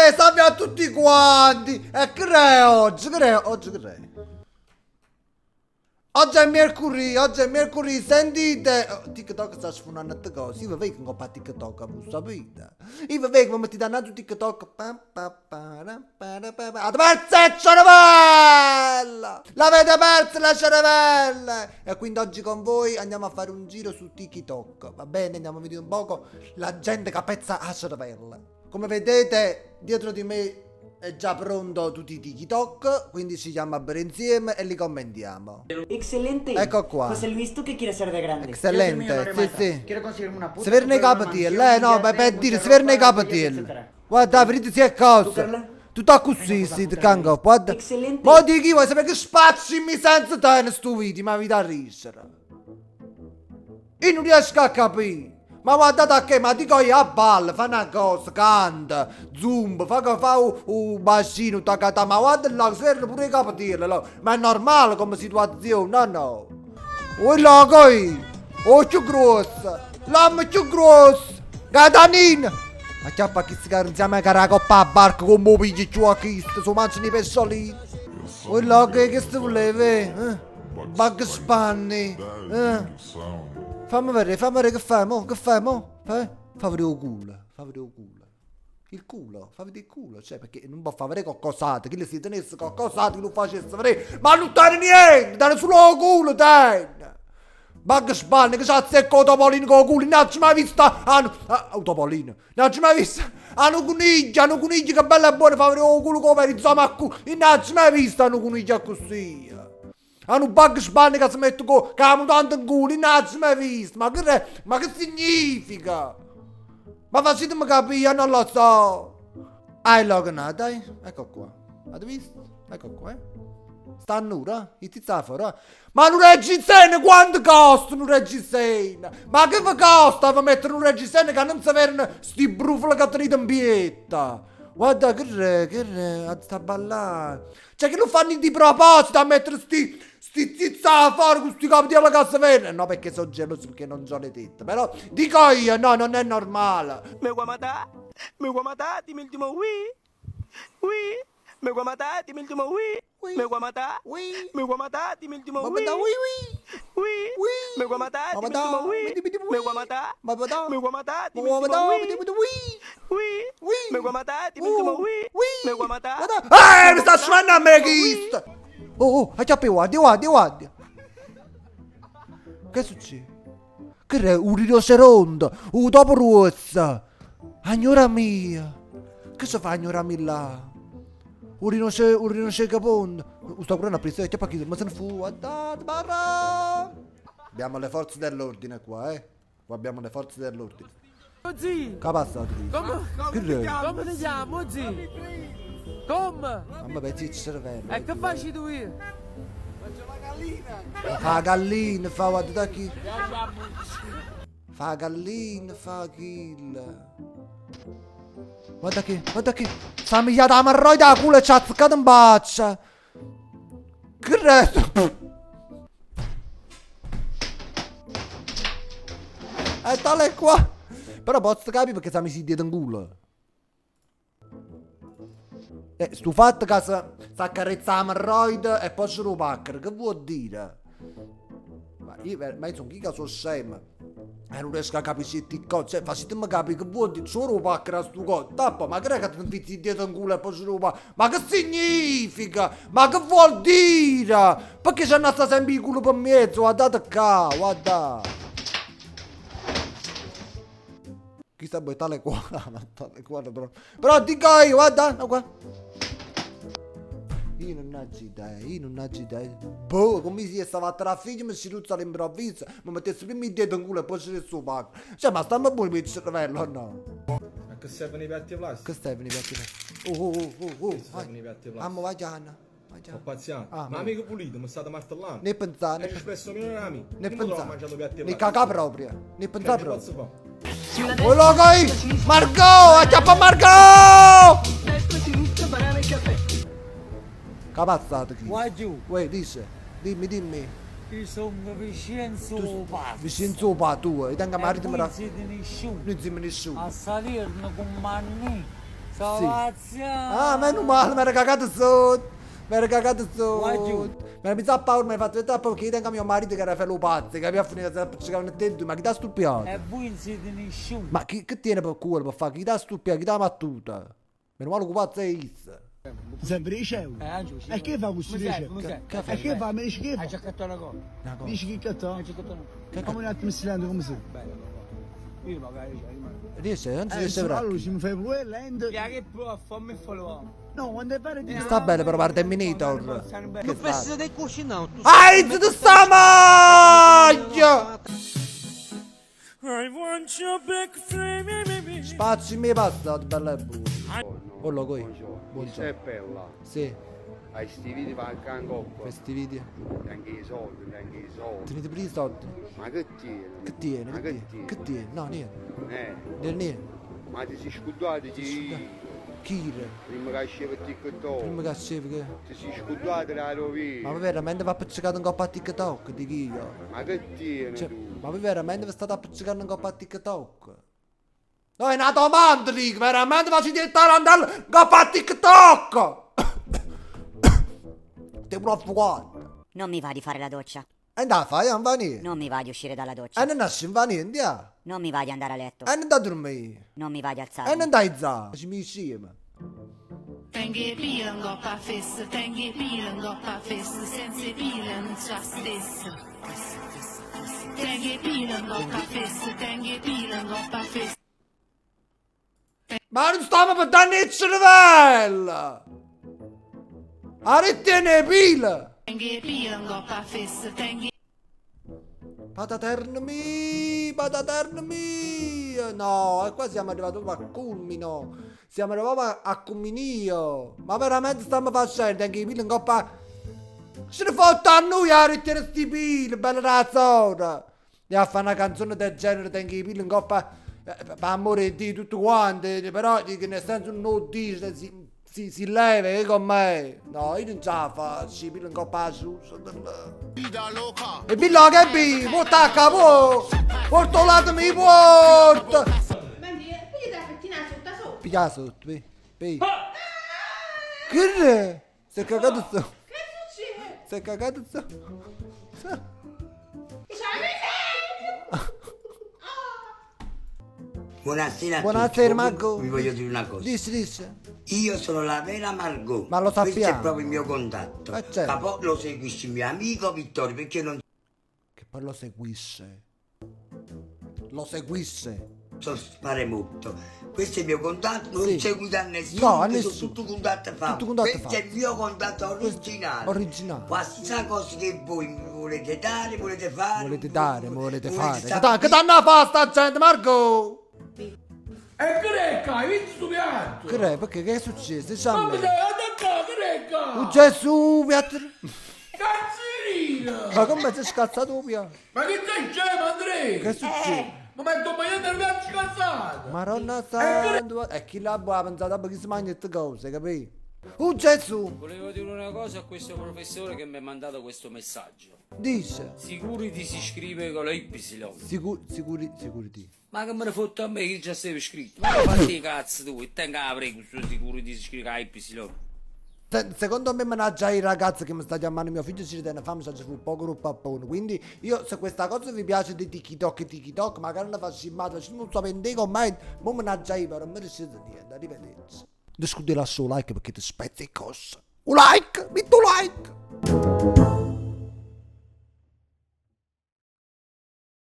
Uè, salve a tutti quanti! E che è oggi? Che è oggi? Che è? Oggi è mercoledì, oggi è mercoledì, sentite! Oh, TikTok sta sfondando tutte cose, io vi vedo 'ncoppa a TikTok, voi sapete? Io vi vedo, vi mettete annanzi TikTok, pa, pa, pa, ra, pa, ra, pa, pa. Avete perso il cervello! L'avete perso la cervella! E quindi oggi con voi andiamo a fare un giro su TikTok, va bene? Andiamo a vedere un poco la gente che pezza a cervella. Come vedete, dietro di me è già pronto tutti i TikTok, quindi ci andiamo a bere insieme e li commentiamo. Excelente. Ecco qua. José Luis, ¿tú qué quieres ser de grande? Excelente, sì, sì. Quiero conseguirme una puta. Se verne capatiello, eh no, ma per dire, se verne capatiello. Guarda, vedete se è cosa. Tutto così, si ti cango, guarda. Excelente. Ma di chi vuoi sapere che spazi mi senza te in sto video, ma vi da ridere. Io non riesco a capire. Ma guardate a che, ma dico io a balla, fa una cosa, canta, zumba, fa, fa un, un bacino, tacata, ma guarda là, si vede pure i capatiello, là. Ma è normale come situazione, no no. Oh là, coi, oh più grossa, l'uomo più grosso, Gatanina. Ma chiappa chi si insieme a la coppa a barca come un pigli giù a chi, su mangiano i pesciolini. Oh là, che, che si voleva, eh? Bugs Bunny, eh? Fammi vedere, fammi vedere che fai, mo, che fai, mo? Fai, fa vedere il culo, fa vedere il culo. Il culo, fa vedere il culo, cioè perché non può far vedere qualcos'altro, chi le si tenesse qualcos'altro, chi lo facesse vedere, ma non tiene niente, tiene solo il culo, tiene. Bugs Bunny che c'ha zecco topolino con il culo, non c'ho mai visto, ah, no, ah, oh, topolino, non c'ho mai visto, ah, un coniglio, ah, un coniglio che bello e buono, fa vedere il culo come insomma, a culo, non c'ho mai visto un coniglio così. Ha un Bugs Bunny che si mette con la mutanda in culo, non c'ho mai visto, ma che, ma che significa? Ma facetemi capire, io non lo so. Hai logonato, dai, ecco qua. Avete visto? Ecco qua, eh. Sta nuda, il tizio fuori. Ma un reggiseno quanto costa un reggiseno? Ma che vi costa per mettere un reggiseno che non si vedono sti brufoli che tenete in pietta? Guarda che re, che re, sta a ballare. Cioè che lo fanno di proposito a mettere sti, sti zizza fuori con sti capi della cassa verde. No, perché sono geloso perché non ho le tette. Però dico io, no, non è normale. Me voy a matar, me voy a matar, dime el último oui, oui, me voy a matar, dime el último oui, me voy a matar, me voy a matar, dime el último oui, oui, me voy a matar, dime el último oui, me voy a matar, me voy a matar, dime el último oui, oui, me voy a matar, dime el último oui, me voy a matar. Mi sta suonando a me chi Oh, oh, acchiappa, guardi, guardi, guardi. Che succede? Che è un rinoceronte, un topo rosso. Agnora mia. Che si fa agnora mia là? Un rinoceronte, un rinoceronte capone. Sto correndo a presa, acchiappa chi, ma se ne fu, guardate, barra. Abbiamo le forze dell'ordine qua, eh. Qua abbiamo le forze dell'ordine. Zì, Che passa? come, Che è? come ti chiami, zì? Come? Mamma pezzi il cervello. E che facci tu io? Fa la gallina, fa guarda da chi. Fa la gallina, fa kill. Guarda che, guarda che. Sta migliata la marroia da culo e ci ha azzeccato in faccia. Che resto? È tale qua. Però posso capire perché siamo messi dietro in culo. Sto fatto che si accarezza la marroida e poi si lo paccaro, che vuol dire? Ma io, ma io sono chi che sono scemo. E non riesco a capire se ti cose. Cioè, facetemi capire che vuol dire solo paccaro a sto coso. Tappo, ma che è che ti infizzi dietro in culo e poi si lo paccaro? Ma che significa? Ma che vuol dire? Perché c'è andata sempre il culo per mezzo? Guardate qua, guarda. Chissà poi tale qua, ma tale qua però. Però dico io, guarda, no qua. Io non ho idea, io non ho idea. Boh, come si è stava tra figli, mi si ruzza all'improvviso, mi mettesse prima il dito in culo e poi si suo pacco. Cioè, ma stiamo buoni per il cervello, no? Ma che servono i piatti plastica? Che servono i piatti plastica? Oh, oh, oh, oh, oh. Servono i piatti plastica? Amo, vai Gianna. Vai Gianna. Sto pazziando. Ah, ma mica pulito, mi state martellando. Ne pensate, Ne espresso mio amico. Ne Non ho pensate. mangiato piatti Ne plastica. cacà proprio. Ne pensate Che proprio. posso fare? Oh, loco, Marco! Acchiappa Marco! Che passato chi? Guagliù, Uè, dice. Dimmi, dimmi. io sono Vincenzo Pazzo. Vincenzo Pa, tu, e tenga E marito voi me siete nessuno. Non siamo nessuno. A Salerno con Manni. Sto Sì. pazziando. Ah, meno male, mi ero cagato sotto. Mi ero cagato Guagliù. sotto. Mi ero messo a paura, mi hai fatto vedere a paura che io tengo mio marito che era fello pazzo, che aveva finito si appiccicavano te e due, ma chi t'ha stuppiato? E voi non siete nessuno. Ma chi, che tiene per culo per fare? Chi t'ha stuppiato? Chi t'ha battuta? Meno male che pazzo è isso. Sempre 10 euro. Angelo, sì. E che fa questo Mi 10 serve, euro? mi serve. E che fa? Mi dici che Hai fa? già accattato una cosa. Una cosa. Dici che cazzo? Hai già accattato una cosa. Come un attimo silenzio, come sei? Bello, Io magari cioè, rimango. Riesce, non si Eh, riesce allora proprio. se mi fai quella, entro. Ya che può fammi follow. No, quando è pare di... Sta bene però guarda è Terminator. Che Non sta? precisa nem curtir não. Tu Ai, tu sta maglia! I want you back from me. Spazio mi è passato, bella e buona. Oh, loco io. Buongiorno. È bella, Sì, hai sti video va anche in coppa, questi video. neanche i soldi, neanche i soldi. Tenete pure i soldi. Ma che tieni? Che tiene? Ma Che tiene? Che tiene? No, niente. Eh, Niente, niente. ma ti sei scordato di Chire. prima che usciva TikTok? Prima che usciva che... Ti sei scordato la rovina. Ma voi veramente va appiccicato in coppa a TikTok, dico io. Ma che tieni Cioè, tu? ma voi veramente vi state appiccicando in coppa a TikTok? No, è una domanda, dico, veramente facete tarantella in coppa a TikTok! Ti provo guarda. Non mi va di fare la doccia. E dai, fai, non va niente. Non mi va di uscire dalla doccia. E non nasce, non va niente, ya. Non mi va di andare a letto. E non da dormire. Non mi va di E alzarmi. non dai za. Ci mi insieme. Tengo pila in coppa fessa, tengo pila in coppa fessa, senza pila non c'è stessa. Tengo pila in coppa fessa, tengo pila in coppa fessa. Ma non stiamo per dare il cervello! A ritiene pila! Tengo pila in coppa fessa, tengo Pataterno mi, pataterno mi! No, e qua siamo arrivati proprio a culmino. Siamo arrivati a, a culminio. Ma veramente stiamo facendo anche i pili in coppa. Ce ne fotta a noi a ritiene sti pili, bella razzora! Andiamo a fare una canzone del genere, tengo i pili in coppa. Per amore di Dio, tutto quanto, però dico, nel senso non dice, si, si, si leva, che con me. No, io non ce la faccio, i pili in coppa su. E Billo che bi, porta a capo, porto lato mi porta. Piglia sotto, pi, pi. Che è? Si è cagato su. Che succede? Si è cagato su. Buonasera a Buonasera tutti. Marco. Vi voglio dire una cosa. Dici, dici. Io sono la vera Margot. Ma lo Questo è sappiamo. proprio il mio contatto. Eh, certo. Ma poi lo seguisce il mio amico Vittorio perché non Che poi lo seguisse. Lo seguisse. so fare molto. Questo è il mio contatto, non Sì. seguito a nessuno, No, a perché nessuno. sono tutto contatto falso. Tutto contatto Questo è il falso. mio contatto originale. Originale. Qualsiasi cosa che voi mi volete dare, volete fare. Volete dare, volete fare. Che sapere- t'ha- Che t'hanno fa sta gente, Marco? E greca, hai visto sto piatto? Che è? Perché che è successo? Diciamo. Ma mi dai attaccare, greca! Oh Gesù, piatto. Cazzerina! Ma come si è scazzato piatto? Ma che te scemo, Andrea? Che succede? Ma mi hai mangiato il piatto scazzato! Madonna santa. E chi l'ha ha pensato che si mangia queste cose, capì? Oh Gesù, Volevo dire una cosa a questo professore che mi ha mandato questo messaggio. dice. Sicuri ti si scrive con la Y. Sicuri, sicuri, sicuri. Ma che me ne fotte a me che già stavo scritto? Ma fatti i cazzo tu e tenga la prego su sicuri ti si scrive con la Y. Secondo me mannaggia il ragazzo che mi sta chiamando mio figlio ci tiene fame, c'è un poco un pappone. Quindi io se questa cosa vi piace di TikTok e TikTok, magari una faccimmata, non so vendere con me, ma mannaggia io però non mi riuscite niente, arrivederci. Discutete lascia un like perché ti spezzi cose. Un like, metti un like!